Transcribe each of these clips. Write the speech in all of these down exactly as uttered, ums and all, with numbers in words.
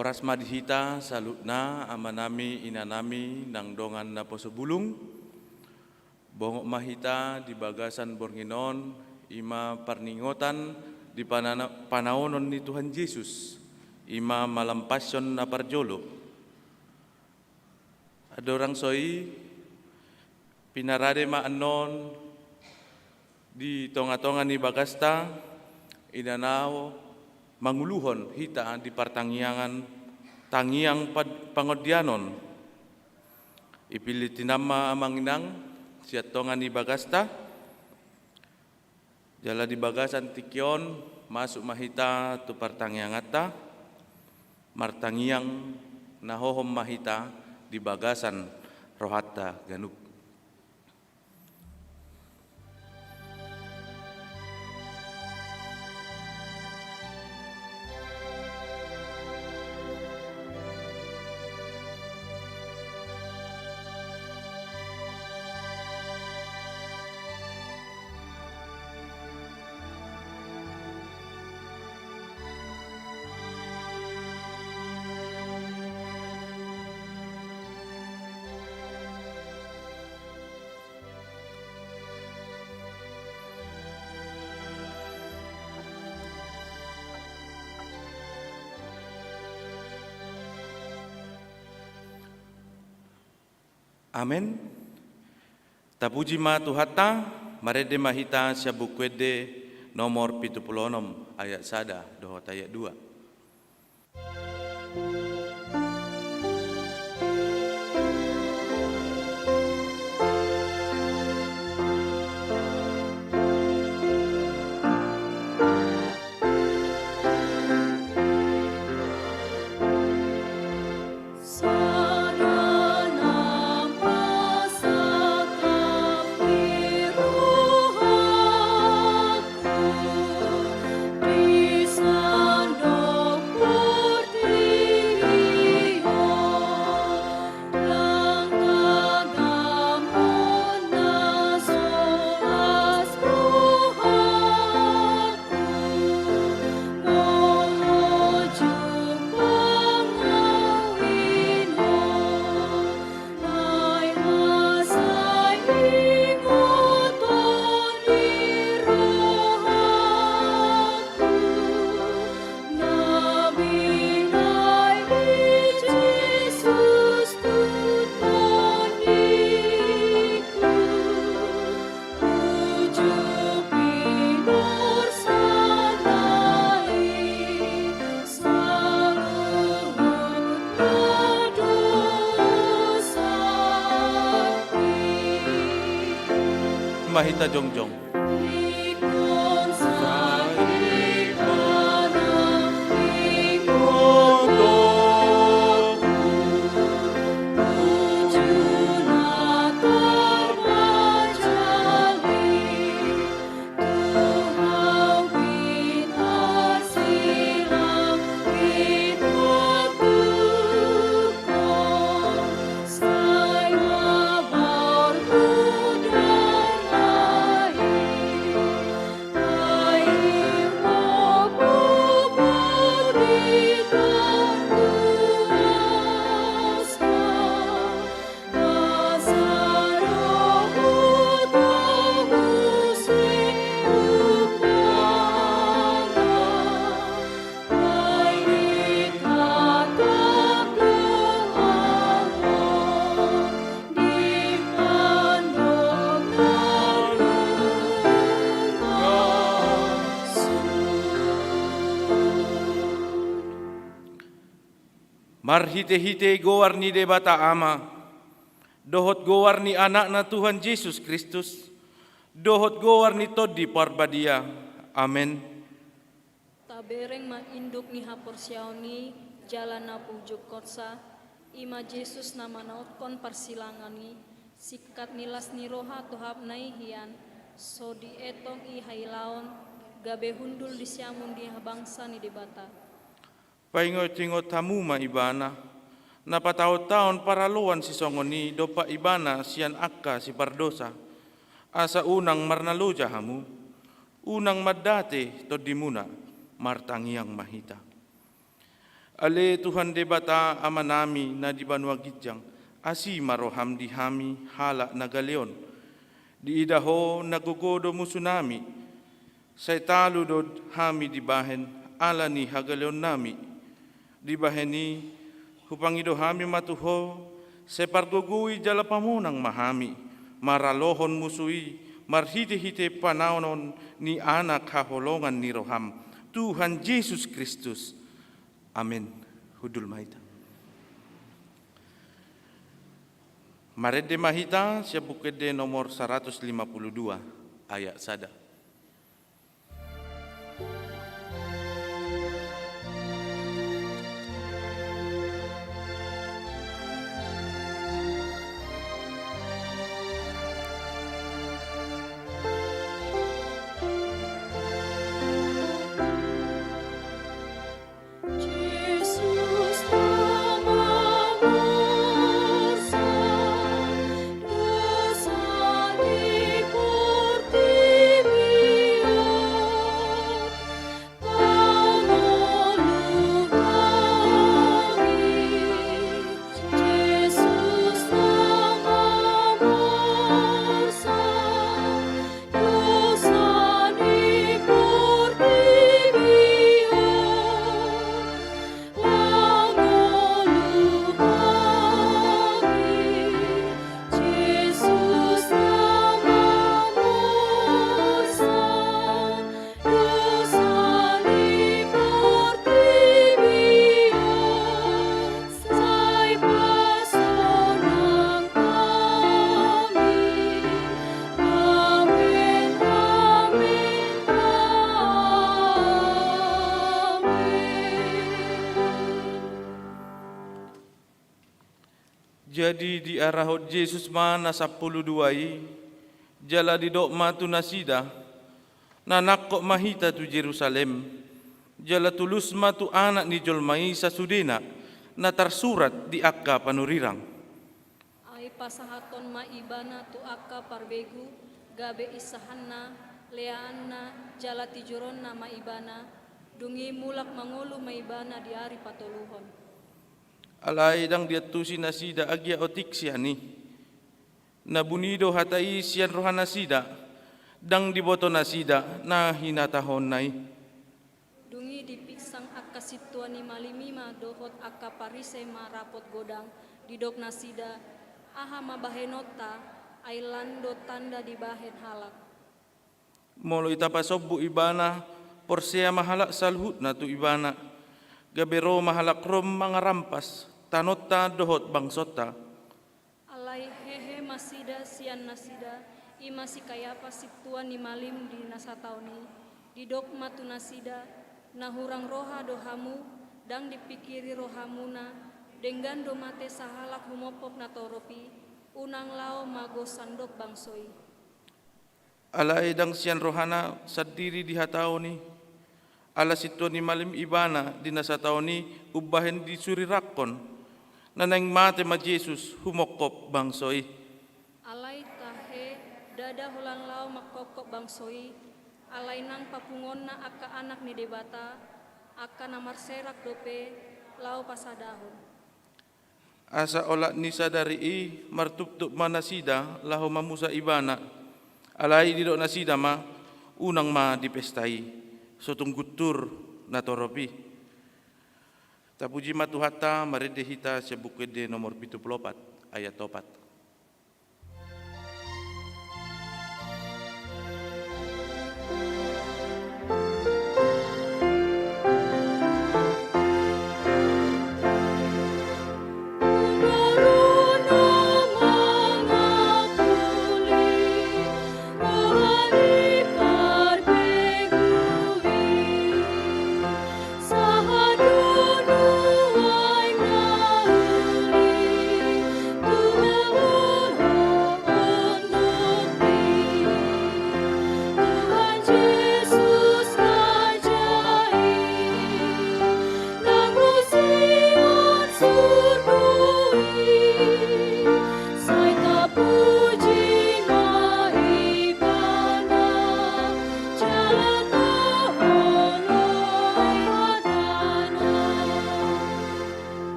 Horas ma di hita saluhutna, amanami, inanami, nang dongan naposo bulung. Bongot ma hita di bagasan borngin on, i ma parningotan di panana-, panaonon ni Tuhan Jesus, i ma malam Passion na parjolo. Andorang so i, pinarade ma annon di tonga-tonga ni bagasta, i na laho manguluhon hita di partangiangan, tangiang pad-, pangondianon. Ipillit hinan ma amang inang sian tonga ni bagasta, jala di bagasan tingki on masuk ma hita tu partangianganta, martangiang na hohom ma hita di bagasan rohanta ganup. Amen. Tapuji ma Tuhanta. Marende ma hita sian Buku Ende nomor pitu pulu onom, ayat sada dohot ayat dua. Ma hita jongjong. Marhitehite goar ni Debata Ama, dohot goar ni Anakna Tuhan Jesus Kristus, dohot goar ni Tondi Parbadia. Amen. Tabereng ma induk ni haporseaon i jala na pujungkonsa, i ma Jesus na manaothon parsilangan i, singkat ni las ni roha tohapna i hian, so dietong i hailaon, gabe hundul di siamun ni habangsa ni Debata. Paingotingot hamu ma Ibana, na pataontaon paraloan sisongon i dompak Ibana sian angka sipardosa, asa unang marnaloja hamu, unang mandate tondimuna. Martangiang ma hita. Ale Tuhan Debata Amanami na di banua ginjang, asi ma roham di hami halak na gale on. Diida Ho na gogo do musunami, sai talu do hami dibahen ala ni hagaleonnami. Dibahen i, hupangido hami ma tu Ho, sai pargogoi jala pamonang ma hami maralohon musu i, marhitehite panaonon ni Anak haholongan ni roham, Tuhan Jesus Kristus. Amen. Hundul ma hita. Marende ma hita sian Buku Ende nomor saratus lima pulu dua, ayat sada. Jadi diarahon Jesus ma na sampulu dua i, jala didok ma tu nasida, na nangkok ma hita tu Jerusalem, jala tulus ma tu Anak ni jolma i sasudena na tarsurat di angka panurirang. Ai pasahathon ma Ibana tu angka parbegu, gabe insahanna, leaanna, jala tijoronna ma Ibana, dung i mulak mangolu ma Ibana di ari patoluhon. Alai ndang diantusi nasida agia otik sian i. Na buni do hata i sian rohanasida, ndang diboto nasida na hinatahonna i. Dung i dipinsang angka sintua ni malim i ma dohot angka Parise marapot godang, didok nasida, aha ma bahenonta, ai lan do tanda dibahen halak. Molo ita pasombu Ibana, porsea ma halak saluhutna tu Ibana, gabe ro ma halak Rom mangarampas tanonta dohot bangsonta. Alai hehe ma nasida sian nasida, i ma si Kayapas sintua ni malim di na sataon i, didok ma tu nasida, na hurang roha do hamu, ndang dipingkiri rohamuna, denggan do mate sahalak humophop natorop i, unang laho mago sandok bangso i. Alai ndang sian rohana sandiri dihataon i, ala sintua ni malim Ibana di na sataon i umbahen disurirangkon, na naeng mate ma Jesus humophop bangso i. Alai tahe, ndada holan laho manghophop bangso i, alai nang papunguonna angka anak ni Debata, angka na marserak dope, laho pasadahon. Asa olat ni sadari i martuptup ma nasida laho mamusa Ibana. Alai didok nasida ma, unang ma dipesta i, so tung guntur natorop i. Tapuji ma Tuhanta, marende hita sian Buku Ende nomor pitu pulu opat, ayat opat.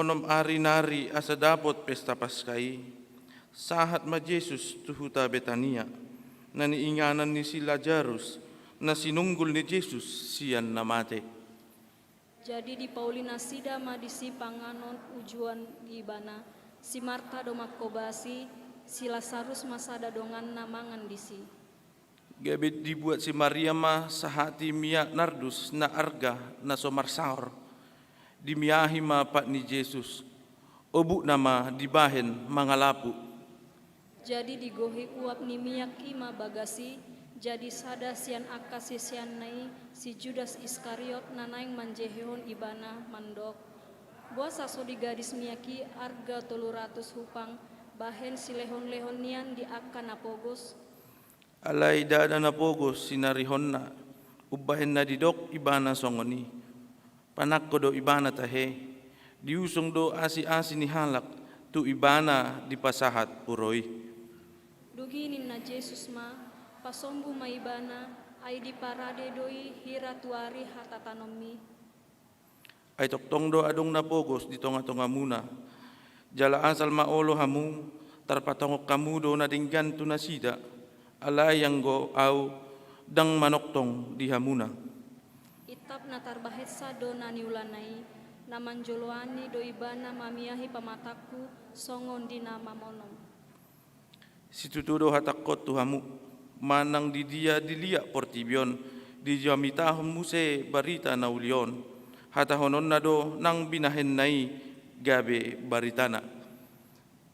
Onom ari nari asa dapot pesta Paska i, sahat ma Jesus tu huta Betania, na niinganan ni si Lazarus, na sinunggul ni Jesus sian na mate. Jadi dipauli nasida ma disi panganon ujuan di ibana. Si Marta do manghobasi, si Lazarus ma sada donganna mangan disi. Gabe dibuat si Maria ma sahati miak nardus na arga na so marsaor. Dimiahi ma pat ni Jesus, obukna ma dibahen mangalapu. Jadi digohi uap ni miak i ma bagas i, jadi sada sian angka siseanna i, si Judas Iskariot, na naeng manjehehon ibana, mandok: Boasa so digadis miak i arga tolu ratus hupang, bahen silehonlehon nian di angka na pogos? Alai ndada na pogos sinarihonna, umbahen na didok ibana songon i. Panangko do ibana tahe, diusung do asiasi ni halak tu ibana dipasahat puro i. Dung i ninna Jesus ma: Pasombu ma ibana, ai diparade do i hira tu ari hatatanommi. Ai tongtong do adong na pogos di tongatongamuna. Jala asal ma olo hamu, tarpatongon hamu do na denggan tu nasida. Alai anggo Ahu, ndang manongtong di hamuna. Itap na tarbahensa do na niulana i, na manjoloani do ibana mamiahi pamatangku songon di na mamonom. Situtu do hatangkon tu hamu, manang di dia diliat portibi on, dijamitahon muse barita na uli on, hatahononna do nang binahenna i gabe baritana.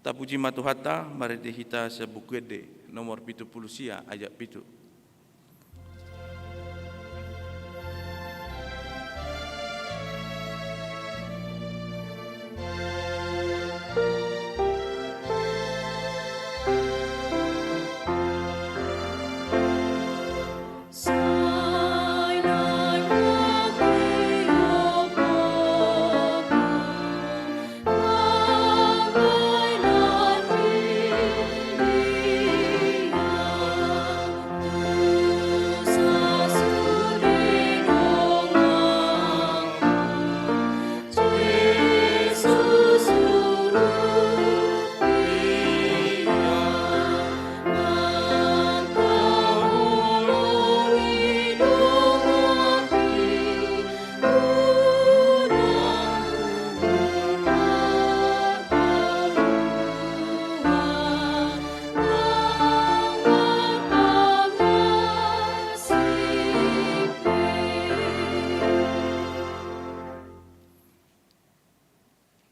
Tapuji ma Tuhanta, marende hita sian Buku Ende nomor pitu pulu sia ayat pitu.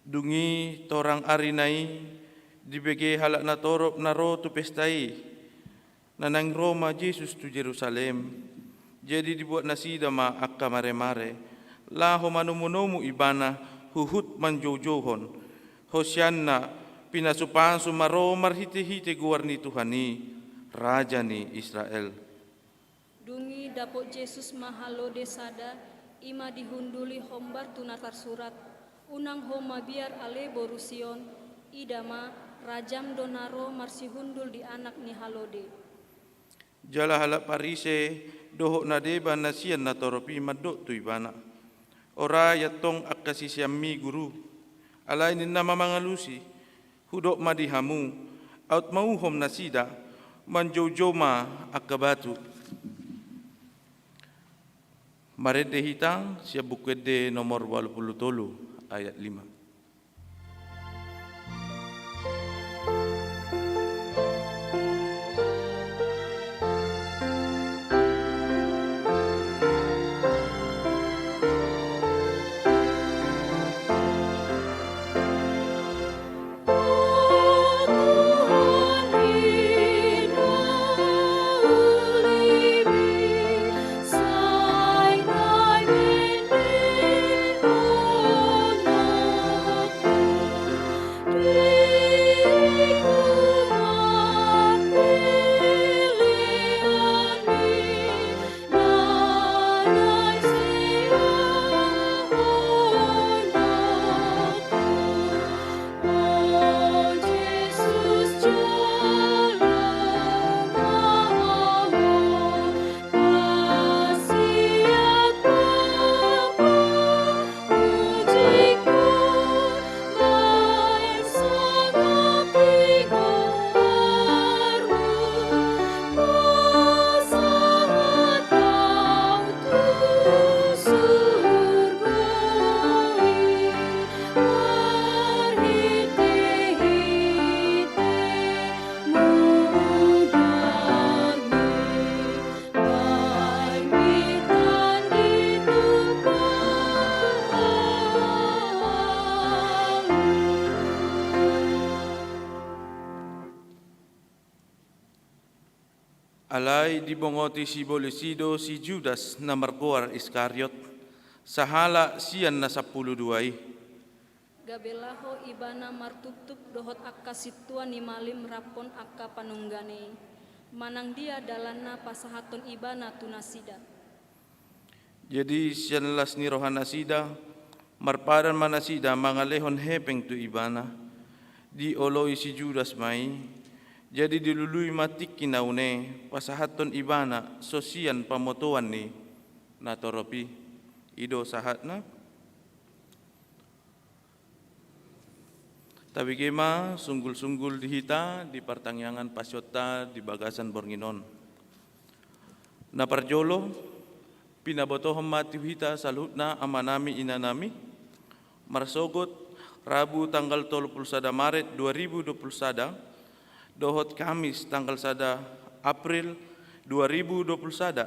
Dung i torang arina i, dibege halak natorop na ro tu pesta i, na naeng ro ma Jesus tu Jerusalem. Jadi dibuat nasida ma angka maremare, laho manomunomu ibana, huhut manjoujouhon: Hosianna, pinasupasu ma ro marhitehite goar ni Tuhan i, Raja ni Israel. Dung i dapot Jesus ma halode sada, i ma dihunduli hombar tu na tarsurat: Unang ho mabiar ale boru Sion, ida ma, rajam do na ro marsihundul di anak ni halode. Jala halak Parise dohot na deba na sian natorop i mandok tu ibana: Orai antong angka siseanmi, Guru. Alai ninna ma mangalusi: Hudok ma di hamu, aut mauhom nasida, manjoujou ma angka batu. Marende hita sian Buku Ende nomor ualu pulu tolu ayat lima. Alai dibongoti sibolis i do si Judas na margoar Iskariot, sahalak sian na sampulu dua i. Gabe laho ibana martuptup dohot angka sintua ni malim raphon angka panunggane i, manang dia dalanna pasahathon ibana tu nasida. Jadi sian las ni rohanasida, marpadan ma nasida mangalehon hepeng tu ibana. Dioloi si Judas ma i, jadi dilului ma tingki na une pasahathon ibana so sian pamotoan ni natorop i. I do sahatna. Tabege ma sunggul-sunggul di hita di partangiangan pasionta di bagasan borngin on. Na parjolo, pinabotohon ma tu hita saluhutna amanami inanami, marsogot Rabu tanggal tolu pulu sada Maret dua ribu dua pulu sada, dohot Kamis tanggal sada April dua ribu dua pulu sada,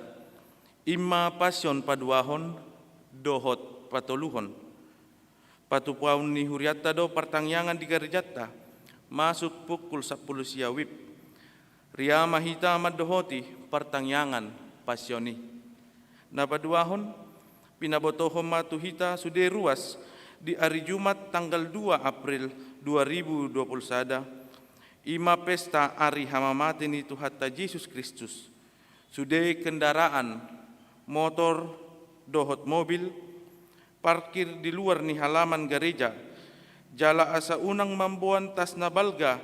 i ma pasion paduahon dohot patoluhon. Patupaon ni hurianta do partangiangan di garejanta, masuk pukul sampulu sia wib. Ria ma hita mandohoti partangiangan pasion i. Na paduahon, pinabotohon ma tu hita sude ruas di ari Jumat tanggal dua April dua ribu dua pulu sada, i ma pesta ari hamamate ni Tuhanta Jesus Kristus. Sude kendaraan, motor, dohot mobil, parkir di luar ni halaman gareja, jala asa unang mamboan tas na balga,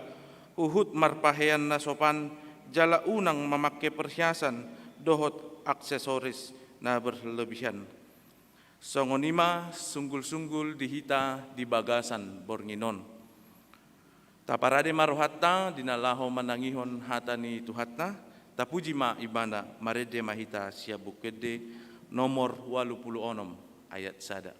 huhut marpahean na sopan, jala unang mamangke perhiasan dohot aksesoris na berlebihan. Songon i ma sunggul-sunggul di hita di bagasan borngin on. Taparade ma rohanta di na laho manangihon hata ni Tuhanta, tapuji ma Ibana. Marende ma hita sian Buku Ende nomor ualu pulu onom ayat sada.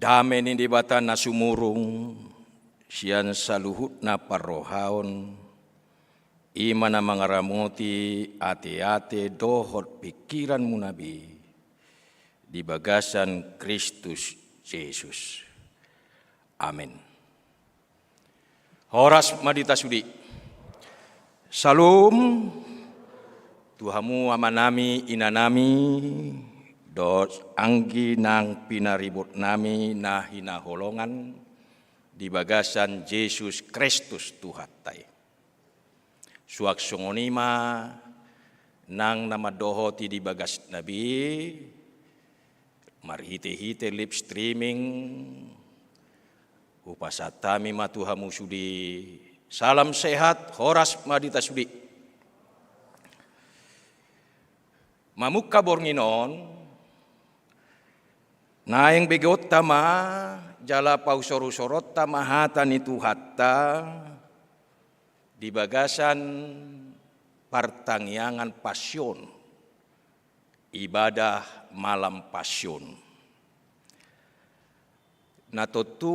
Dame ni Debata na sumurung sian saluhutna parrohaon, i ma na mangaramoti ateate dohot pingkiranmuna be di bagasan Kristus Jesus. Amen. Horas ma di hita sude. Syalom. Tu hamu amanami, inanami, dohot anggi nang pinaribotnami na hinaholongan di bagasan Jesus Kristus Tuhanta i. Suang songon i ma nang na mandohoti di bagasna be, marhite-hite live streaming, hupasahat hami ma tu hamu sude. Salam sehat, horas ma di hita sude. Mamungka borngin on, naeng begeonta ma jala pausorusoronta ma hata ni Tuhanta di bagasan partangiangan Pasion, ibadah malam Pasion. Na tontu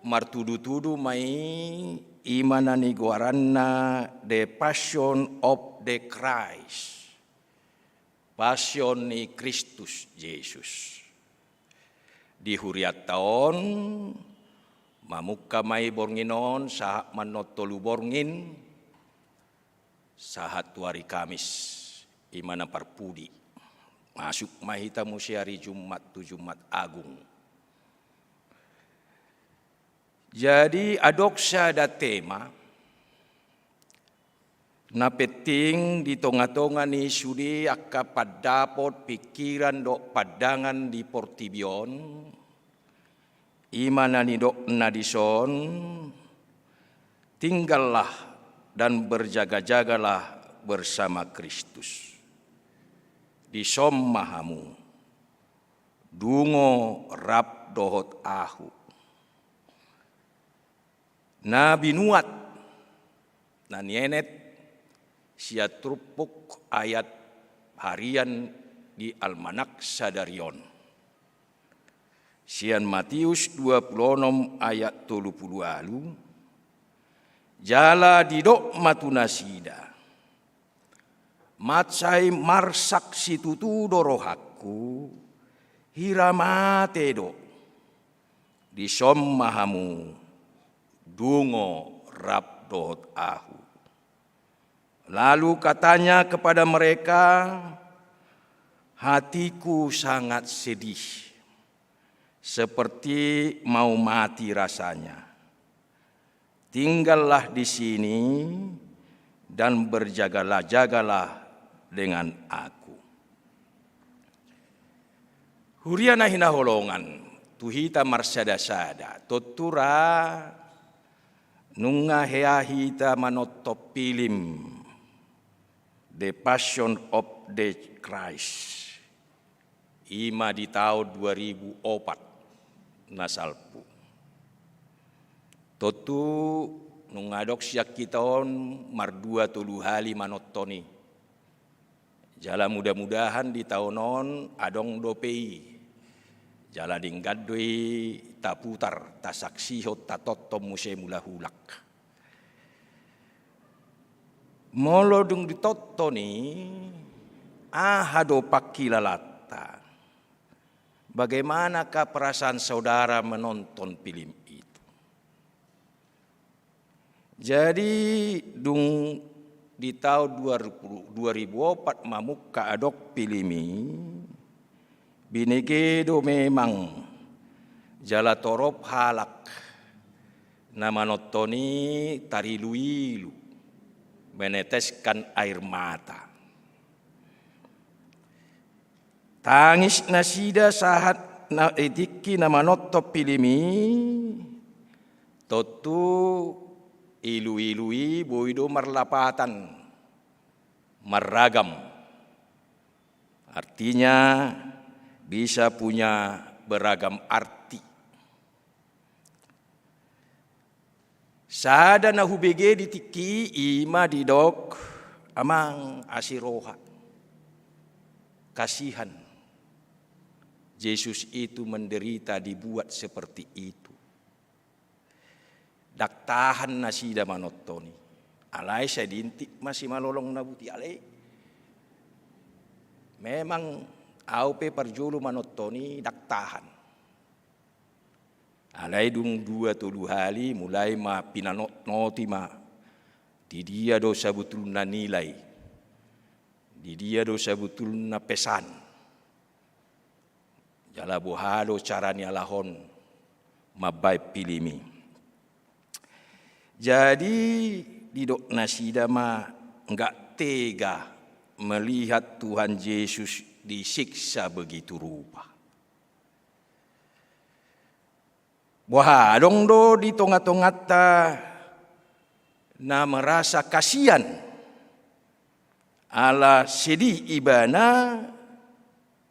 martudutudu ma i, i ma na nigoaranna The Passion of the Christ, Pasion ni Kristus Jesus. Di hurianta on, mamungka ma i borngin on sahat manang tolu borngin, sahat tu ari Kamis, i ma na parpudi. Masuk ma hita muse ari Jumat tu Jumat Agung. Jadi adong sada tema na penting di tongatonga ni sude angka pandapot, pingkiran dohot pandangan di portibi on, i ma na nidokna dison, tinggallah dan berjaga-jagalah bersama Kristus. Dison ma hamu, dungo rap dohot ahu. Na binuat, na nienet sian turpuk ayat harian di almanak sadari on. Sian Matius dua pulu onom ayat tolu pulu ualu, jala didok ma tu nasida: Mansai marsak situtu do rohangku, hira mate do. Dison ma hamu, dungo rap dohot ahu. Lalu katanya kepada mereka, hatiku sangat sedih, seperti mau mati rasanya. Tinggallah di sini dan berjagalah-jagalah dengan aku. Huria na hinaholongan, tu hita marsadasada, tontu ra nunga hea hita manonton film The Passion of the Christ. I ma di taon dua ribu opat na salpu. Tontu nunga adong sian hita on mardua tolu hali manonton i. Jala mudah-mudahan di taon on adong dope i. Jala denggan do i taputar, tasaksihon, tatonton muse mulak-mulak. Molo dung ditonton i, aha do pangkilalanta? Bagaimanakah perasaan saudara menonton film itu? Jadi, dung di taon dua ribu, dua ribu opat mamungka adong film i, binege do memang jala torop halak na manonton i tarilu-ilu, meneteskan air mata. Tangis nasida sahat na, eh, tingki na manonton film i, tontu ilu-ilu i boi do marlapatan, marragam. Artinya, bisa punya beragam arti. Sada na hubege di tingki i, i ma didok, amang, asi roha. Kasihan. Jesus itu menderita, dibuat seperti itu. Ndang tahan nasida manonton i. Alai sai diintip ma simalolong na buti ale. Memang au pe parjolo manonton i ndang tahan. Alai dung dua tolu hali, mulai ma pinanotnoti ma, di dia do sabutulna nilai, di dia do sabutulna pesan. Jala boha do cara ni halak on mambaen film i. Jadi, didok nasida ma nggak tega melihat Tuhan Yesus disiksa begitu rupa. Boha, adong do di tonga-tonganta na merasa kasihan, ala sedih ibana,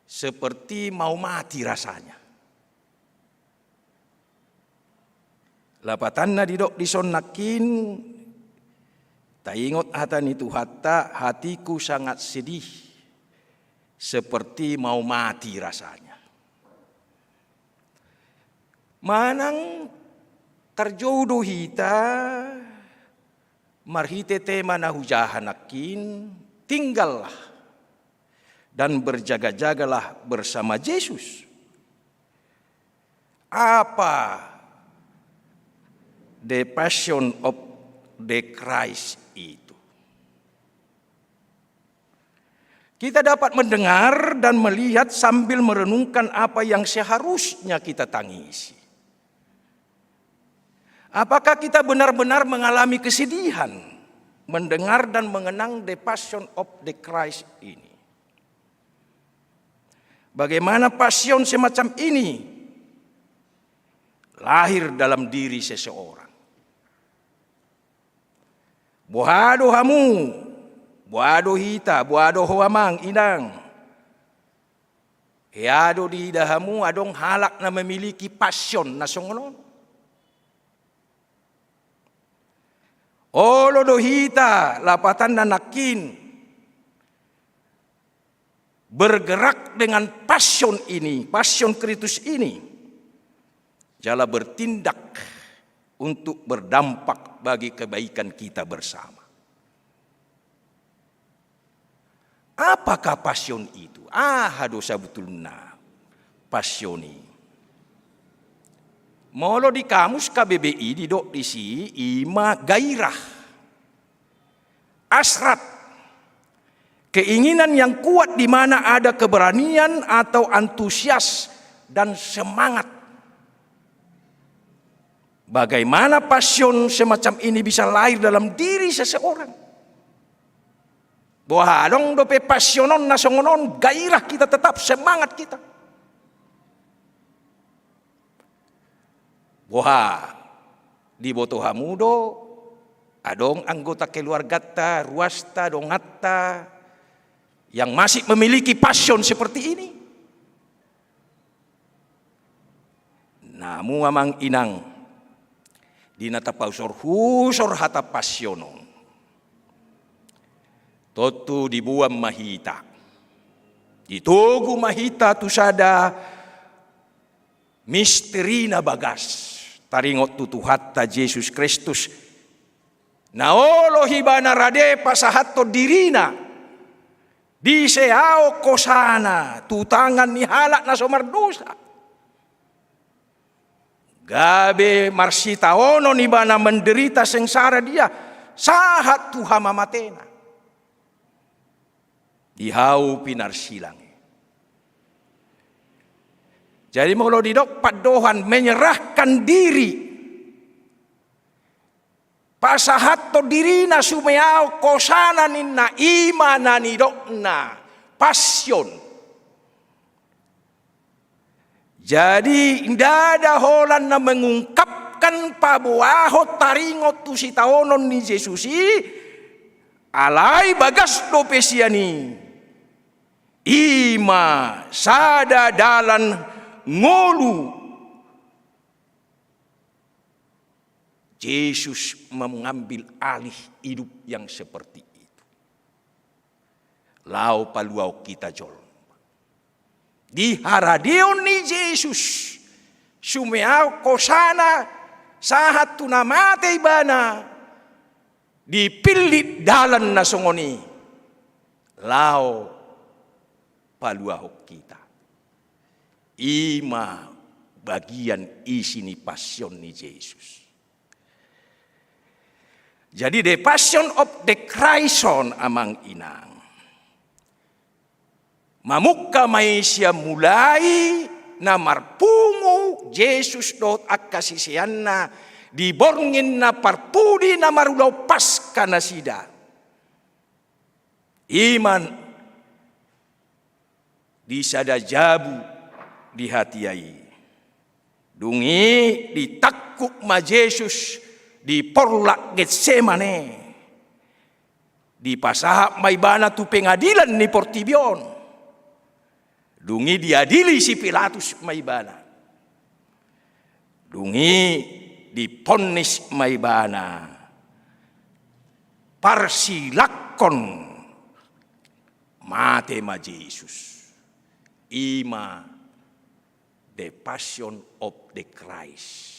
seperti mau mati rasanya. Lapatanna didok dison nangkin, taingot hata ni Tuhanta, hatiku sangat sedih, seperti mau mati rasanya. Manang tarjou do hita marhite tema na hujaha nangkin, tinggallah dan berjaga-jagalah bersama Yesus. Apa the Passion of the Christ itu? Kita dapat mendengar dan melihat sambil merenungkan apa yang seharusnya kita tangisi. Apakah kita benar-benar mengalami kesedihan mendengar dan mengenang the Passion of the Christ ini? Bagaimana passion semacam ini lahir dalam diri seseorang? Boha do hamu, Boha do hita, boha do ho amang inang? Hea do diida hamu adong halak na memiliki passion na songon on? Olo do hita lapatanna nangkin bergerak dengan passion ini, passion Kristus ini, jala bertindak untuk berdampak bagi kebaikan kita bersama. Apakah passion itu? Aha do sabotulna passion i? Molo di kamus K B B I didok disi, i ma gairah, hasrat, keinginan yang kuat di mana ada keberanian atau antusias dan semangat. Bagaimana passion semacam ini bisa lahir dalam diri seseorang? Boha adong dope passion on na songon on, gairah kita tetap, semangat kita? Boha, diboto hamu do adong anggota keluargata, ruasta, donganta yang masih memiliki passion seperti ini? Namu amang inang, di na tapausor-usor hata passion on, tontu diboan ma hita, ditogu ma hita tu sada misteri na bagas taringot tu Tuhanta Jesus Kristus, na olo ibana rade pasahathon dirina di seao hosana tu tangan ni halak na so mardosa. Gabe marsitaonon ibana menderita sengsara dia, sahat tu hamamatena. Di hau pinarsilang i. Jadi molo didok pandohan menyerahkan diri, pasahathon dirina sumeaon hosana ninna, i ma na nidokna passion. Jadi ndada holan na mengungkapkan paboahon taringot tu sitaonon ni Jesus i, alai bagas dope sian i, i ma sada dalan ngolu. Jesus mengambil alih hidup yang seperti itu. Laho paluahon hita jolma. Diharadeon ni Jesus sumeaon hosana sahat tu na mate ibana, dipillit dalan na songon i laho paluahon hita. I ma bagian isi ni passion ni Jesus. Jadi the Passion of the Christ on, amang inang, mamungka ma i sian mulai na marpungu Jesus dohot angka siseanna di borngin na parpudi na marulaon Paska nasida. I ma di sada jabu di hatiha i. Dung i ditangkup ma Jesus di porlak Getsemane. Dipasahat ma ibana tu pengadilan ni portibi on. Dung i diadili si Pilatus ma ibana. Dung i diponnis ma ibana parsilakkon mate ma Jesus. I ma the Passion of the Christ.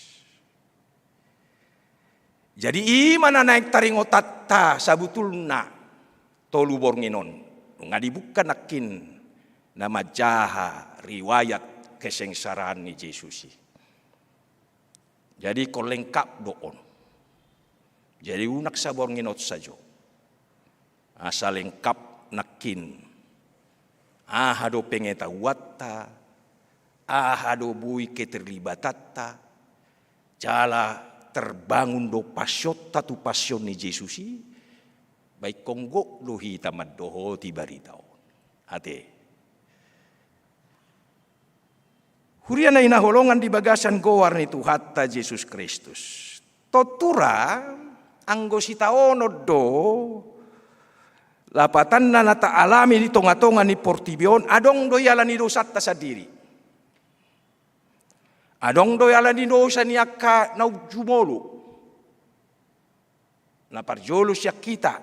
Jadi i ma na naeng taringotanta sabutulna tolu borngin on. Nunga dibuka nangkin na manjaha riwayat kesengsaraan ni Jesus i. Jadi ingkon lengkap do on. Jadi unang saborngin on sajo. Asa lengkap nangkin aha do pengetahuanta, aha do boi keterlibatanta, jala terbangun do passionta tu passion ni Jesus i, ba ingkon gok do hita mandohoti barita on. Ate. Huria na hinaholongan di bagasan goar ni Tuhanta Jesus Kristus. Tontu ra, anggo sitaonon do Lapatanna na taalami di tongatonga ni portibi on, adong do i ala ni dosanta sandiri. Adong do i ala ni dosa ni angka na jumolo. Na parjolo sian hita.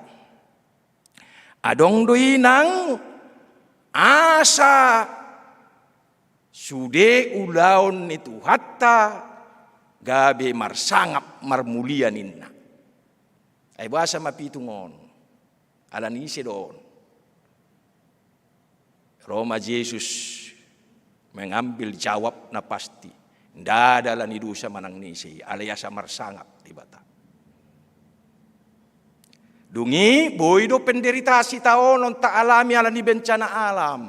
Adong do i nang asa sude ulaon ni Tuhanta gabe marsangap marmulia ninna. Ai boasa ma pitung on? Ala ni ise do on? Ro ma Jesus mengambil jawab na pasti. Ndada ala ni dosa manang ni ise i, alai asa marsangap Debata. Dung i boi do penderitaan sitaonon taalami ala ni bencana alam.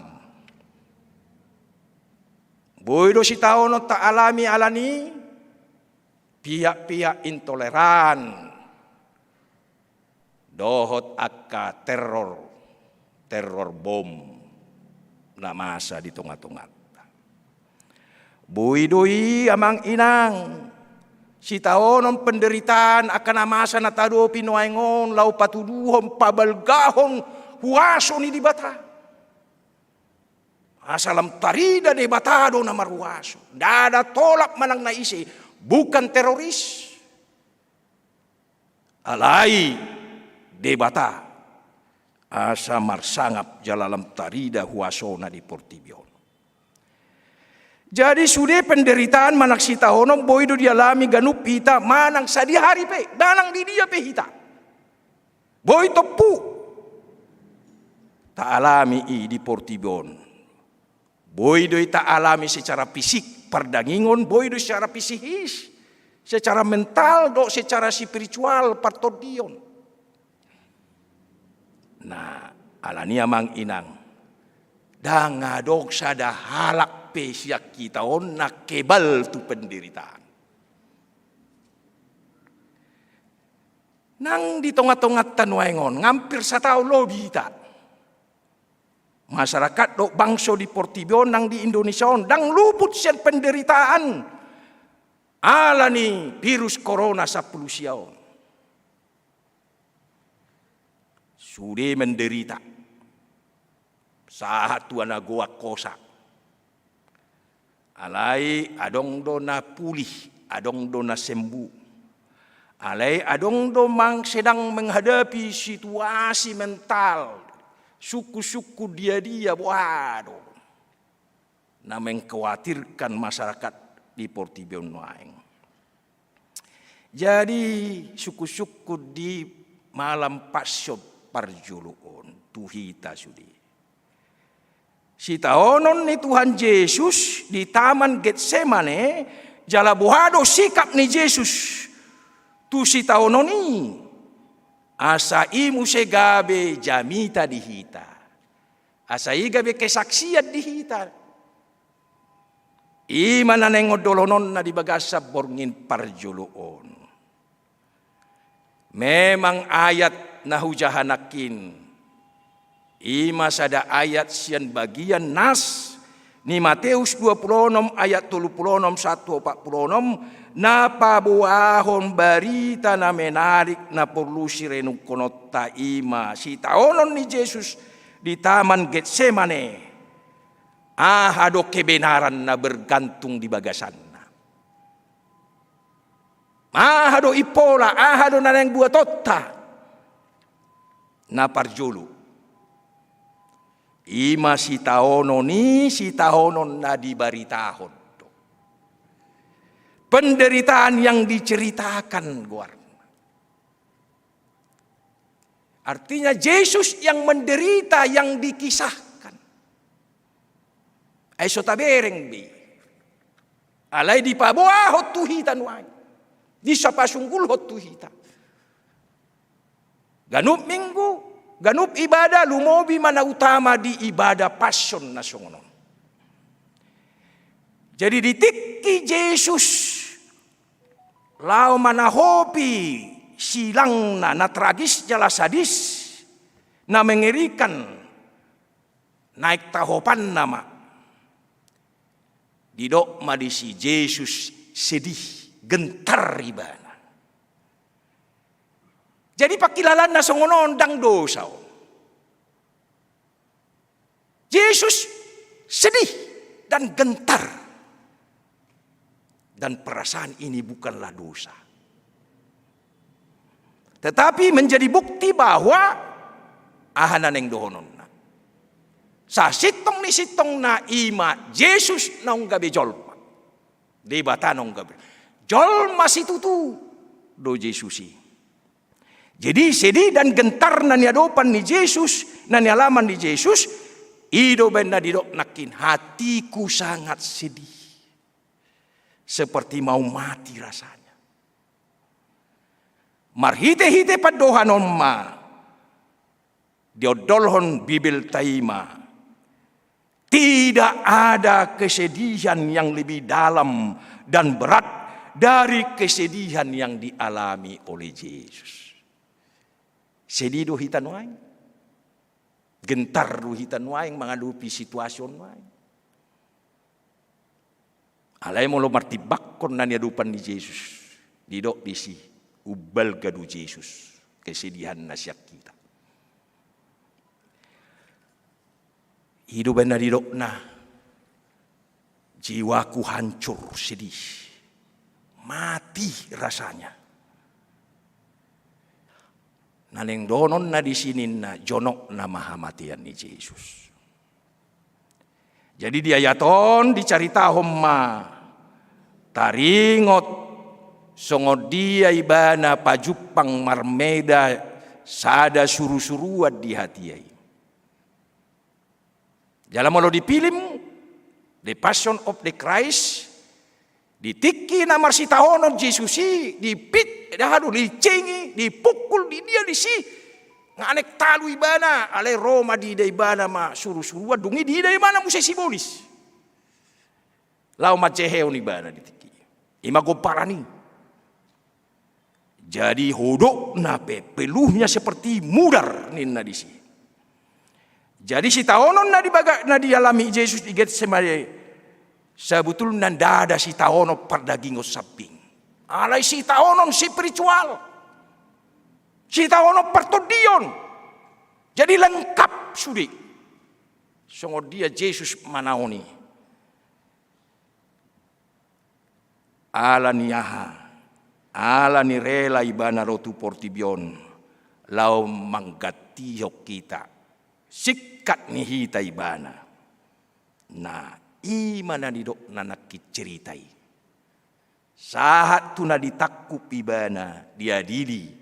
Boi do sitaonon taalami ala ni pihak-pihak intoleran dohot angka teror, teror bom na masa di tongatonganta. Boi do i amang inang, sitaonon penderitaan angka na masa na tadopi nuaeng on laho patuduhon pabalgahon huaso ni Debata. Asa lam tarida Debata do na marhuaso. Ndada tolap manang na ise, bukan teroris. Alai Debata, asa marsangap jala lam tarida huasona di portibi on. Jadi sude penderitaan manang sitaonon boi do dialami ganup hita manang sadihari pe, manang di dia pe hita. Boi tompu taalami i di portibi on. Boi do i taalami secara fisik, pardagingon, boi do secara psikis, secara mental, dohot secara spiritual, partondion. Nah, ala ni i amang inang, ndang adong sada halak pe sian hita on na kebal tu penderitaan. Nang di tongatonganta nuaeng on, hampir sataon lobi hita. Masyarakat dohot bangso di portibi on nang di Indonesia on ndang luput sian penderitaan ala ni virus corona sampulu sia on. Sude menderita. Sahat tu na goar hosa. Alai adong do na pulih, adong do na sembuh. Alai adong do mang sedang menghadapi situasi mental, sungkun-sungkun dia-dia, boha do na mengkhawatirkan masyarakat di portibi on nuaeng. Jadi sungkun-sungkun di malam Passion parjolo on tu hita sude. Sitaonon ni Tuhan Jesus di Taman Getsemane, jala boha do sikap ni Jesus tu sitaonon i, asa i muse gabe jamita di hita. Asa i gabe kesaksian di hita. I ma na naeng ondolhononna di bagasan borngin parjolo on. Memang ayat na hujaha nangkin, i ma sada ayat sian bagian nas ni Mateus dua pulu onom ayat tolu pulu onom sahat tu opat pulu onom, na paboahon barita na menarik na porlu sirenungkononta, i ma sitaonon ni Jesus di Taman Getsemane. Aha do kebenaran na bergantung di bagasanna? Aha do impola, aha do na naeng buatonta? Na parjolo, i ma sitaonon i, sitaonon na dibaritahon do. Penderitaan yang diceritakan goarna. Artinya Jesus yang menderita, yang dikisahkan. Ai so tabereng be i. Alai dipaboahon tu hita nuaeng. Dipasunggulhon tu hita. Ganup minggu, ganup ibadah, lumobi ma na utama di ibadah Passion na songon on. Jadi di tingki Jesus laho manahopi silangna na tragis jala sadis, na mengerikan, naeng tahopanna ma. Didok ma disi Jesus sedih, gentar ibana. Jadi pangkilalaanna songon on, ndang dosa on. Jesus sedih dan gentar. Dan perasaan ini bukanlah dosa. Tetapi menjadi bukti bahwa aha na naeng dohononna. Sasintong ni sintongna i ma Jesus naung gabe jolma. Debata naung gabe jolma situtu do Jesus i. Jadi sedih dan gentar na niadopan ni Jesus, na nialaman ni Jesus, i do baen na didok nangkin, hatiku sangat sedih. Seperti mau mati rasanya. Marhite-hite pandohan on ma diondolhon Bibelta i ma, tidak ada kesedihan yang lebih dalam dan berat dari kesedihan yang dialami oleh Jesus. Sedih do hita nuaeng. Gentar do hita nuaeng mangadopi situasi on nuaeng. Alai molo martimbangkon na niadopan ni Jesus, didok disi, umbalga do Jesus kesedihanna sian hita. I do baen na didokna, jiwaku hancur sedih, mati rasanya. Na naeng dohononna disi ninna, jonokna ma hamatean ni Jesus. Jadi di ayat on dicaritahon ma taringot songon dia ibana pajumpang marmeda sada surusuruan di hatiha i. Jala molo di film The Passion of the Christ, di tingki na marsitaonon Jesus i, dipit, dahadu, dicingi, dipukul, di dia disi, nga naeng talu ibana, alai ro ma diida ibana ma surusuruan, dung i diida ibana muse sibolis. Laho manjehehon ibana di tingki i. I ma gomparan i. Jadi hodokna pe, peluhnya seperti mudar ninna disi. Jadi sitaonon na dibaga-, na dialami Jesus di Getsemane, sabotulna ndada sitaonon pardagingon sambing. Alai sitaonon spiritual. Sitaonon partondion. Jadi lengkap sude. Songon dia Jesus manaon i. Ala ni aha, ala ni rela ibana ro tu portibi on, laho manggantihon hita, singkat ni hita ibana. Nah, i ma na nidokna nangkin cerita i. Sahat tu na ditangkup ibana, diadili.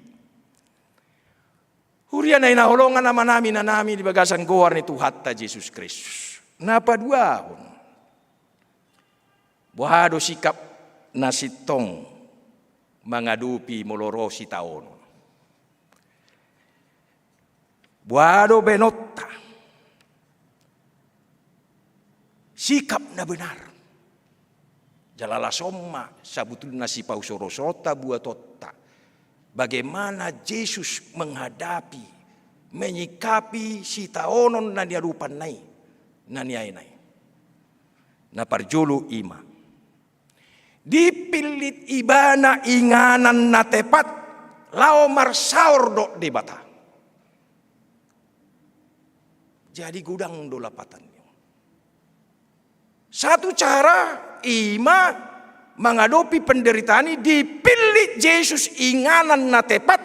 Huria na hinaholongan amanami, inanami di bagasan goar ni Tuhanta Jesus Kristus. Na paduahon. Boha do sikap na sintong mangadopi molo ro sitaonon? Boha do baenonta? Sikap na benar. Jala las on ma sabotulna sipausorosoronta buatonta. Bagaimana Jesus menghadapi, menyikapi sitaonon na niadopanna i, na niaena i. Na parjolo i ma. Dipillit ibana inganan na tepat laho marsaor dohot Debata. Jadi godang do lapatan ni on. Satu cara i ma mangadopi penderitaan i, dipillit Jesus inganan na tepat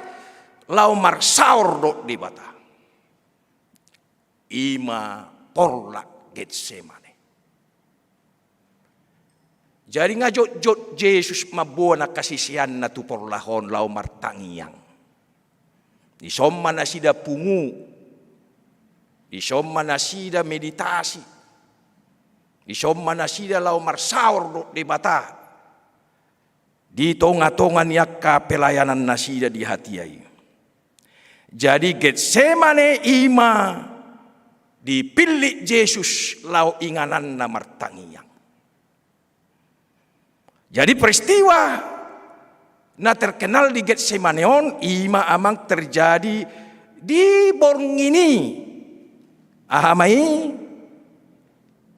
laho marsaor dohot Debata. I ma porlak Getsemane. Jadi nga jotjot Jesus mamboan angka siseanna tu porlak on laho martangiang. Dison ma nasida pungu. Dison ma nasida meditasi. Dison ma nasida laho marsaor dohot Debata. Di tongatonga ni angka pelayanan nasida di hatiha i. Jadi Getsemane i ma dipillit Jesus laho ingananna martangiang. Jadi peristiwa na terkenal di Getsemane on i ma amang terjadi di borngin i. Aha ma i?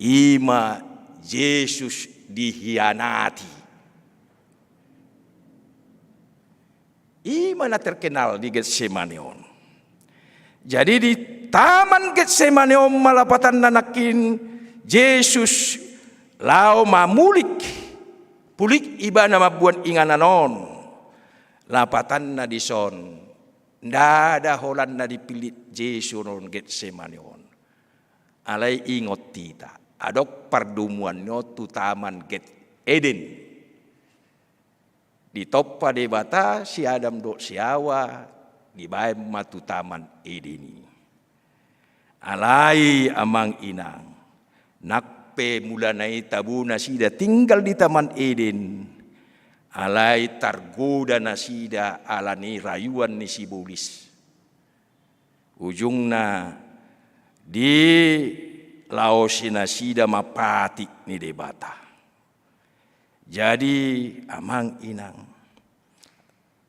I ma Jesus dihianati. I ma na terkenal di Getsemane on. Jadi di Taman Getsemane on ma lapatanna nangkin Jesus laho mamulik, pulik ibana mamboan inganan on. Lapatanna dison, ndada holan na dipillit Jesus on Getsemane on. Alai ingot hita, adong pardomuanna on tu Taman Get-, Eden. Ditompa Debata si Adam dohot si Hawa, dibaen ma tu Taman Eden i. Alai amang inang, nang pe mulana i tabo nasida tinggal di Taman Eden, alai targoda nasida ala ni rayuan ni sibolis. Ujungna dilaosi nasida ma patik ni Debata. Jadi, amang inang,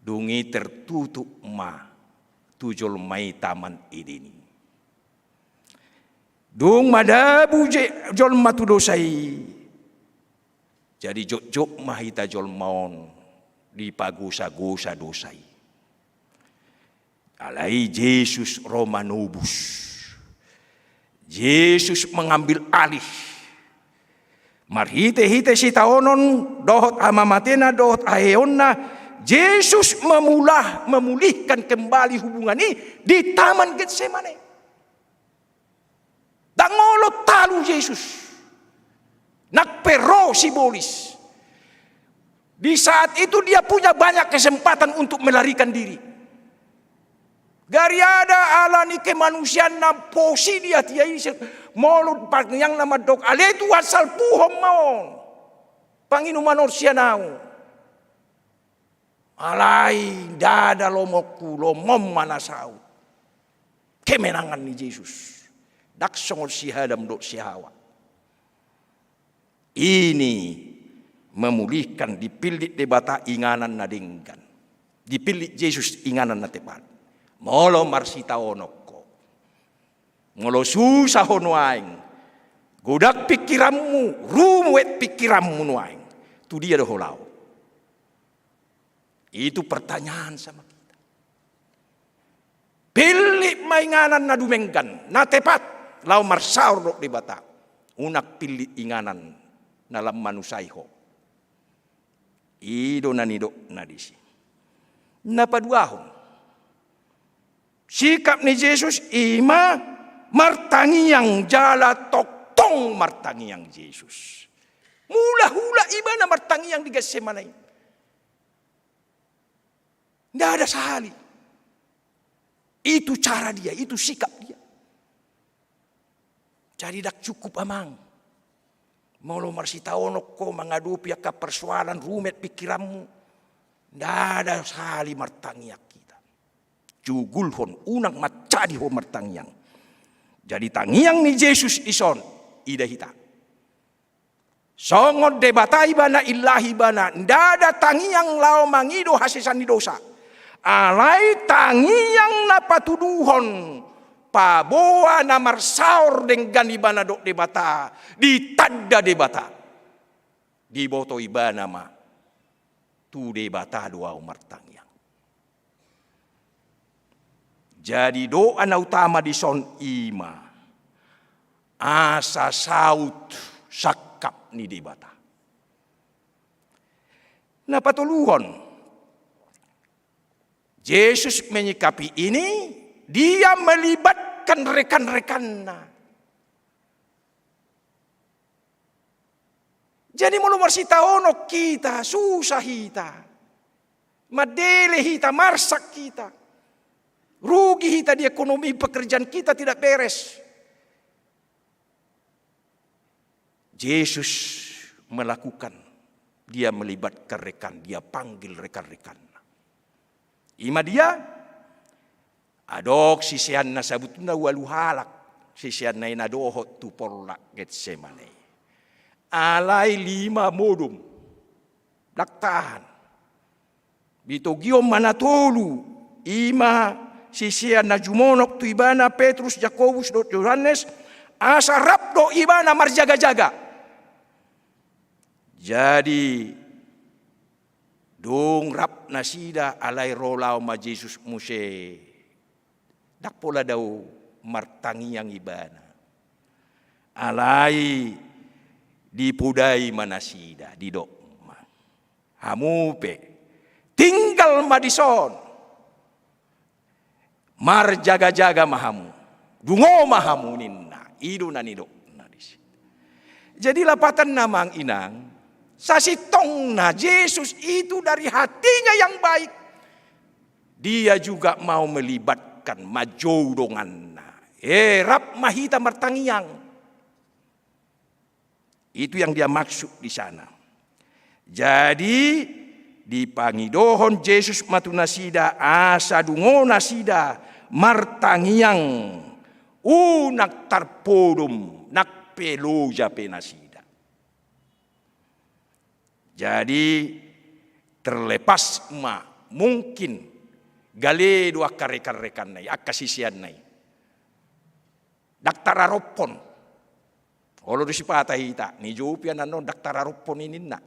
dung i tertutup ma tu jolma i Taman Eden i. Dung madabu je-, jolma tu dosa i, jadi jotjot ma hita jolma on dipagosagosa dosa i. Alai Jesus ro manobus. Jesus mengambil alih. Marhitehite sitaonon dohot hamamatena dohot haheheonna, Jesus memula-, memulihkan kembali hubungan i di Taman Getsemane. Ndang olo talu Jesus. Nang pe ro sibolis. Di saat itu dia punya banyak kesempatan untuk melarikan diri. Gariada ala ni kemanusiaanna posi dia, dia ise, molo tangiangna mandok, ale Tuhan, salpuhon ma on panginuman on sian ahu. Alai ndada lomoku, lomom ma na saut. Kemenangan ni Jesus. Ndang songon si Adam dohot si Hawa. Ini memulihkan, dipillit Debata inganan na denggan. Dipillit Jesus inganan na tepat. Molo marsitaonon ho. Molo susah ho nuaeng. Godang pikiranmu, ruet pikiranmu nuaeng. Tu dia do ho laho? Itu pertanyaan sama kita. Pillit ma inganan na dumenggan, na tepat, laho marsaor dohot Debata. Unang pillit inganan na lam manusai ho. I do na nidokna disi. Na paduahon. Sikap ni Jesus i ma martangiang, jala tongtong martangiang Jesus. Mulahula ibana martangiang di Getsemane. Nda ada sahali. Itu cara dia, itu sikap dia. Jadi ndang cukup, amang. Molo marsitaonon ho mangadopi angka persoalan, rumet pikiranmu, nda ada sahali martangiang hita. Jugulhon, unang mansadi ho martangiang. Jadi tangiang ni Jesus dison, ida hita. Songon Debata ibana, ilah ibana, nda ada tangiang laho mangido hasesaan ni dosa. Alai tangiang na patuduhon paboa na marsaor denggan ibana dohot Debata, ditanda Debata. Diboto ibana ma, tu Debata do ahu martangiang. Jadi doa na utama dison i ma asa saut sangkap ni Debata. Na patoluhon, Jesus menyikapi ini, dia melibatkan rekan-rekanna. Jadi molo marsitaonon hita, susah hita, mandele hita, marsak hita, rugi hita di ekonomi, pekerjaan kita tidak beres. Jesus melakukan, dia melibatkan rekan, dia panggil rekan-rekanna. I ma dia, adong siseanna, sabutulna ualu halak siseanna i na dohot tu porlak Getsemane. Alai lima modom. Ndang tahan. Ditogihon ma na tolu, i ma sisean na jumonok tu ibana, Petrus, Jakobus dohot Johannes, asa rap do ibana marjaga-jaga. Jadi, dung rap nasida, alai ro laho ma Jesus muse. Ndang pola dao martangiang ibana. Alai dipodai ma nasida, didok ma, hamu pe tinggal ma dison, marjaga-jaga ma hamu, dungo ma hamu, ninna. I do na nidokna disi. Jadi lapatanna, amang inang, sasintongna Jesus itu dari hatinya yang baik, dia juga mau melibatkan, manjou donganna. Eh, rap ma hita martangiang. Itu yang dia maksud di sana. Jadi, dipangidohon Jesus ma tu nasida asa dungo nasida martangiang, unang tarpodom nang pe loja pe nasida. Jadi, terlepas ma mungkin gale do angka rekan-rekanna i, angka siseanna i. Ndang tararophon. Olo do sipata hita, nijou pe annon ndang tararophon i ninna.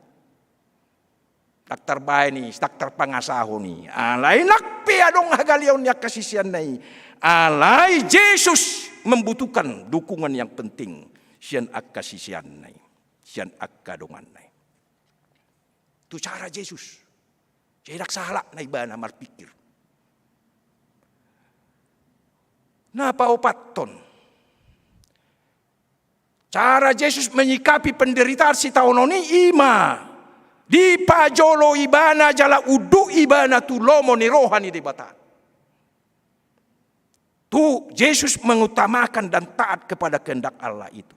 Ndang tarbaen i, ndang tarpangasahon i. Alai nang pe adong hagaleon ni angka siseanna i. Alai Jesus membutuhkan dukungan yang penting sian angka siseanna i, sian angka donganna i. Tu cara Jesus. Jadi ndang sahalakna ibana marpikir. Na paopathon, cara Jesus menyikapi penderitaan sitaonon i, i ma dipajolo ibana jala unduk ibana tu lomo ni roha ni Debata. Tu Jesus mengutamakan dan taat kepada kehendak Allah itu.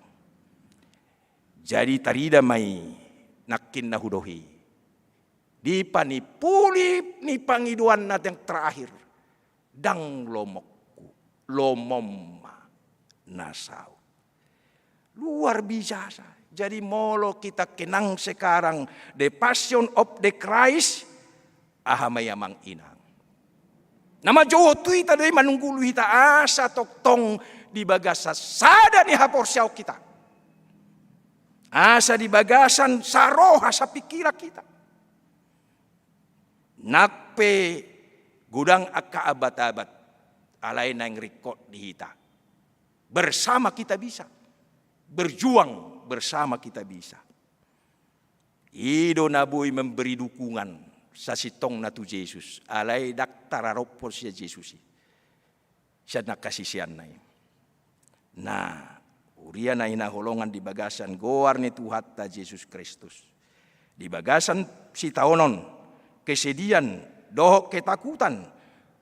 Jadi tarida ma i nangkin na hudohi. Di panipuli ni pangidoanna yang terakhir, ndang lomongku, lomom ma na saut. Luar biasa. Jadi molo kita kenang sekarang the Passion of the Christ, aha ma i, amang inang? Na manjou tu hita do i, manunggulu hita asa tongtong di bagasan sada ni haporseaon hita. Asa di bagasan saroha sapingkiran hita. Nang pe godang angka abat-abat, alai naeng ringkot di hita. Bersama kita bisa. Berjuang bersama kita bisa. I do na boi memberi dukungan sasintongna tu Jesus. Alai ndang tararophon sian Jesus i, sian angka siseanna i. Nah, huria na hinaholongan di bagasan goar ni Tuhanta Jesus Kristus, di bagasan sitaonon, kesedihan dohot ketakutan,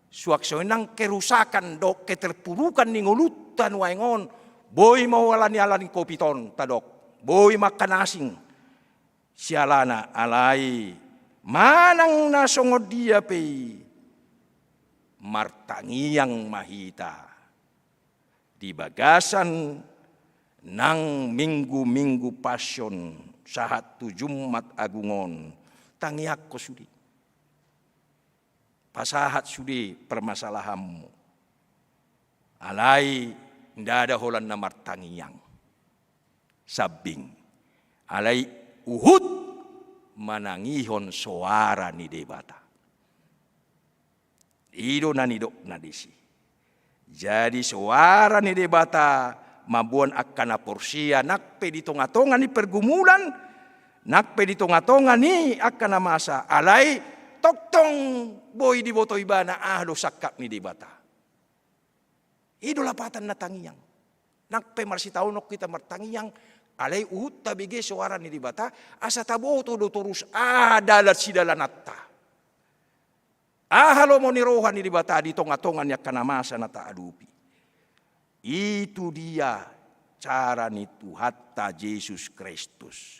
suang songon i nang kerusakan dohot keterpurukan ni ngolunta nuaeng on, boi ma holan ni, ala ni covid on tadok, boi ma angka na asing sialana, alai manang na songon dia pe i, martangiang ma hita di bagasan nang minggu-minggu Passion sahat tu Jumat Agung on. Tangiangkon sude. Pasahat sude permasalahanmu. Alai ndada holan na martangiang sambing. Alai huhut manangihon soara ni Debata. I do na nidokna disi. Jadi soara ni Debata mamboan angka na porsea nang pe di tonga-tonga ni pergumulan, nang pe di tonga-tonga ni angka na masa, alai tongtong boi diboto ibana aha do sangkap ni Debata. I do lapatan na tangiang. Nang pe marsitaonon hita martangiang, alai huhut tabege soara ni Debata, asa taboto do torus aha dalan sidalananta. Aha lomo ni roha ni Debata di tonga-tonga ni angka na masa na taadopi. Itu dia cara ni Tuhanta Jesus Kristus.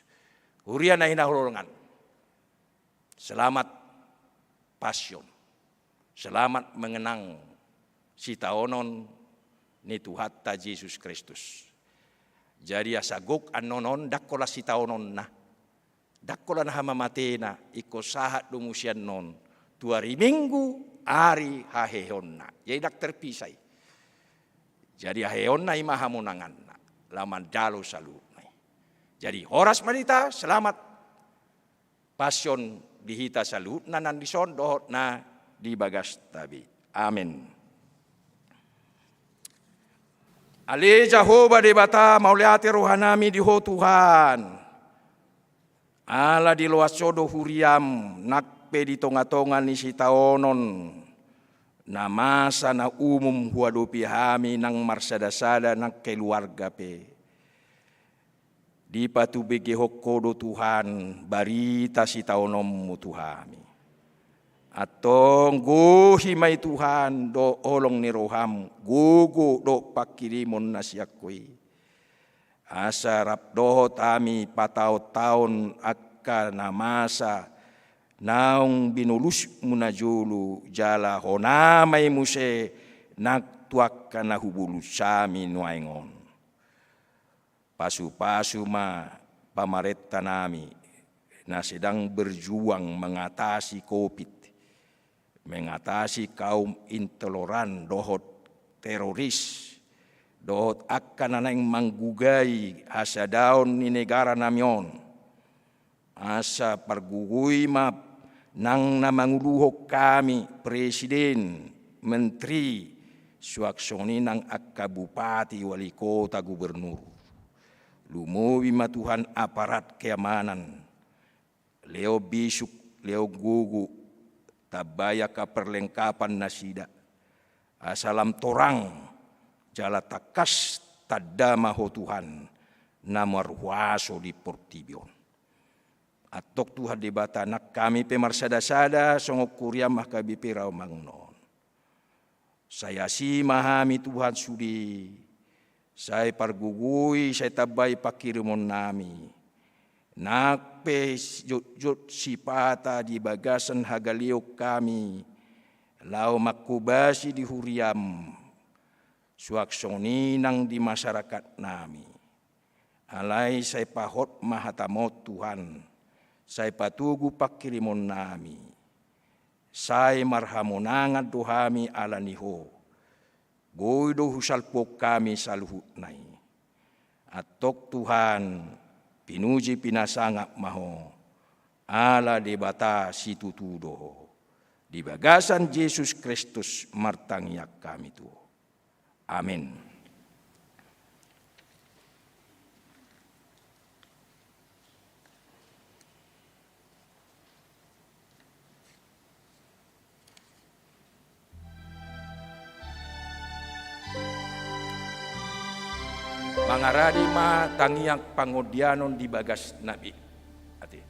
Huria na hinaholongan. Selamat Passion. Selamat mengenang sitaonon ni Tuhanta Jesus Kristus. Jadi asa gok annon on, ndang holan sitaononna, ndang holan hamamatena, ingkon sahat do muse annon tu ari Minggu, ari haheheonna. Jadi ndang terpisah i. Jadi haheheonna i ma hamonanganna, laho manjalo saluhutna i. Jadi horas ma di hita, selamat Passion di hita saluhutna na dison dohot na di bagasta be. Amen. Ale Jahowa Debata, mauliate rohanami di Ho Tuhan. Ala diloas Ho do huriaM, nang pe di tongatonga ni sitaonon na masa na umum huadopi hami nang marsadasada nang keluarga pe. Dipatubegehon Ho do Tuhan barita sitaononMu tu hami. Antong gohi ma i Tuhan dohot holong ni rohaM, gogo dohot pangkirimon na sian Ho i. Asa rap dohot hami pataontaon angka na masa naung binolusMu najolo, jala hona ma i muse nang tu angka na hubolus hami nuaeng on. Pasupasu ma pamarentanami na sedang berjuang mengatasi covid, mengatasi kaum intoleran dohot teroris, dohot angka na naeng manggugai hasadaon ni negaranami on. Asa pargogoi ma nang na manguluhon hami, presiden, menteri, suang songon i nang angka bupati, wali kota, gubernur. Lumobi ma Tuhan aparat keamanan, lehon bisuk, lehon gogo, tambai angka perlengkapan nasida. Asa lam torang jala tangkas tanda ma Ho Tuhan na marhuaso di portibi on. Antong Tuhan Debata, nang hami pe marsadasada songon huriaM H K B P Rawamangun on. Sai asi ma hami Tuhan sude, sai pargogoi, sai tambai pangkirimonnami. Nang pe jotjot sipata di bagasan hagaleon hami laho manghobasi di huriaM, suang songon i nang di masyarakat nami. Alai sai pahot ma hataMon Tuhan, sai patogu pangkirimonnami, sai marhamonangan do hami ala ni Ho. Boi do husalpuhon hami saluhutna i. Antong Tuhan, pinuji pinasangap ma Ho, ala Debata situtu do Ho. Di bagasan Jesus Kristus martangiang hami tu Ho. Amin. Mangarade ma tangiang pangondianon di bagasna be. Ate.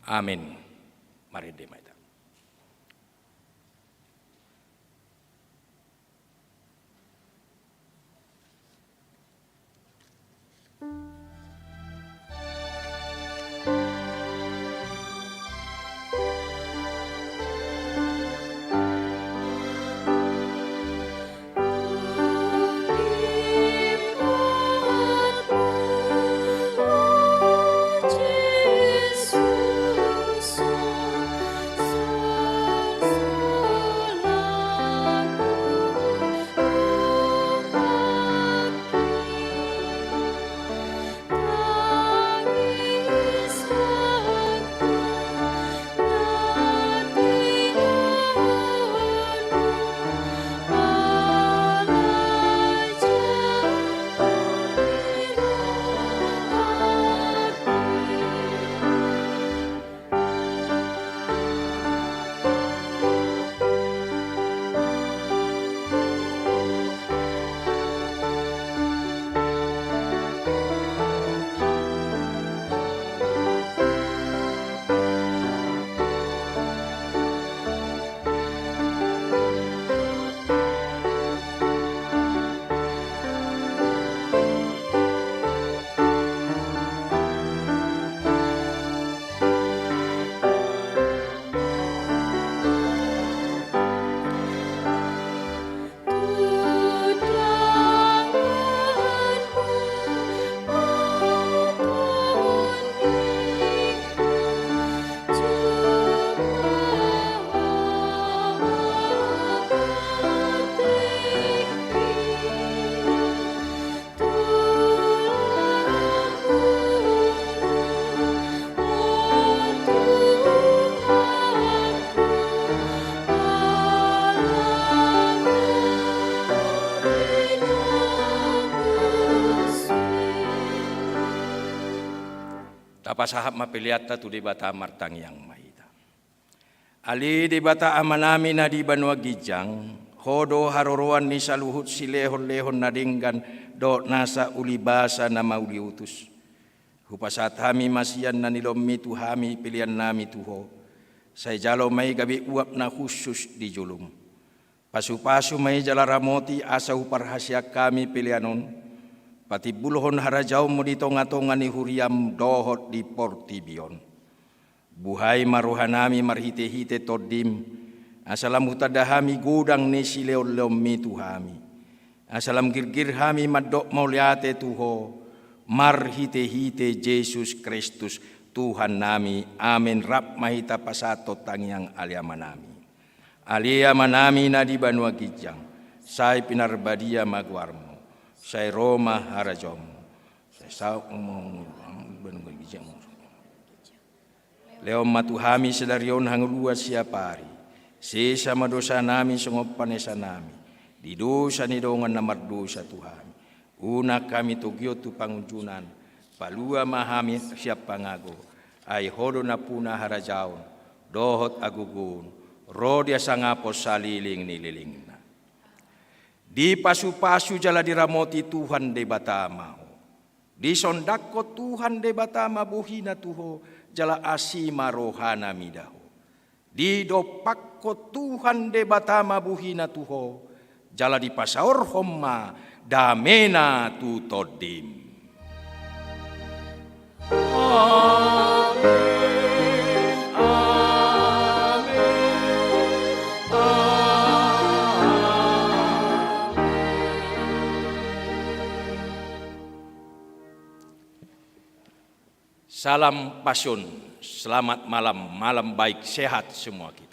Amen. Marende ma hita. Tapasahat ma peleanta tu Debata, martangiang ma hita. Ale Debata Amanami na di banua ginjang, Ho do haroroan ni saluhut silehonlehon na denggan dohot nasa ulibasa na mauliutus. Hupasahat hami ma sian na nilehonMi tu hami peleannami tu Ho, sai jalo ma i gabe uap na hushus di jolom. Pasupasu ma i jala ramoti asa huparhaseang hami pelean on, patimbulhon harajaonMu di tongatonga ni huriaM dohot di portibi on. Buhai ma rohanami marhitehite TondiM, asa lam hutanda hami godang ni silehonlehonMi tu hami, asa lam girgir hami mandok mauliate tu Ho, marhitehite Jesus Kristus Tuhannami. Amen. Rap ma hita pasahathon tangiang Ale Amanami. Ale Amanami na di banua ginjang, sai pinarbadia ma goarMu, sai ro ma harajaonMu, sai saut ma, lehon ma tu hami sadari on hangoluan siapari. Sesa ma dosanami songon panesanami di dosa ni dongan na mardosa tu hami. Unang hami togihon tu pangunjunan, palua ma hami sian pangago, ai Ho do nampuna harajaon dohot hagogoon ro di hasangapon saleleng ni lelengna. Dipasupasu jala diramoti Tuhan Debata ma ho. Disondangkon Tuhan Debata ma bohiNa tu ho, jala asi ma rohaNa mida ho. Didompakkon Tuhan Debata ma bohiNa tu ho, jala dipasaorhon ma dameNa tu tondim. Amen, amen, amen. Salam Pasion, selamat malam, malam baik, sehat semua kita.